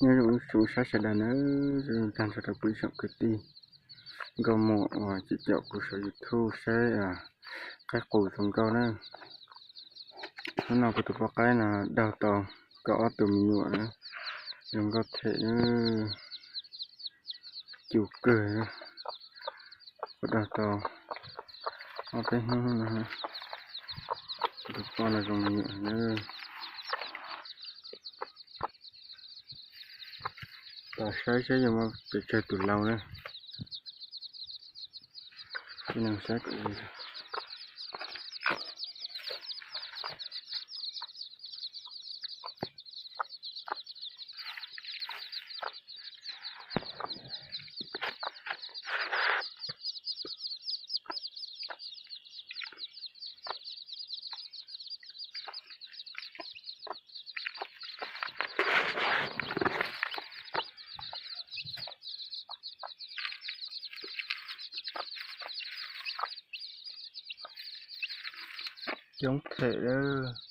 Nyob zoo ib tsoom saib sawv daws nawb, tag nrho rau kuv ib tsoom kwv tij nkauj muam uas cim caum kuv saum YouTube saib qaib qus zoo nkauj na. Hnub no kuv tus poj qaib no daug tau kaum ob tug me nyuam na, zoo nkauj them na, cus kawg. Kuv daug tau ob peb hnub no, kuv tus poj no zoo me nyuam na. Tos saib saib yuav muaj pes tsawg tus laus na. Saib Coob them lawm.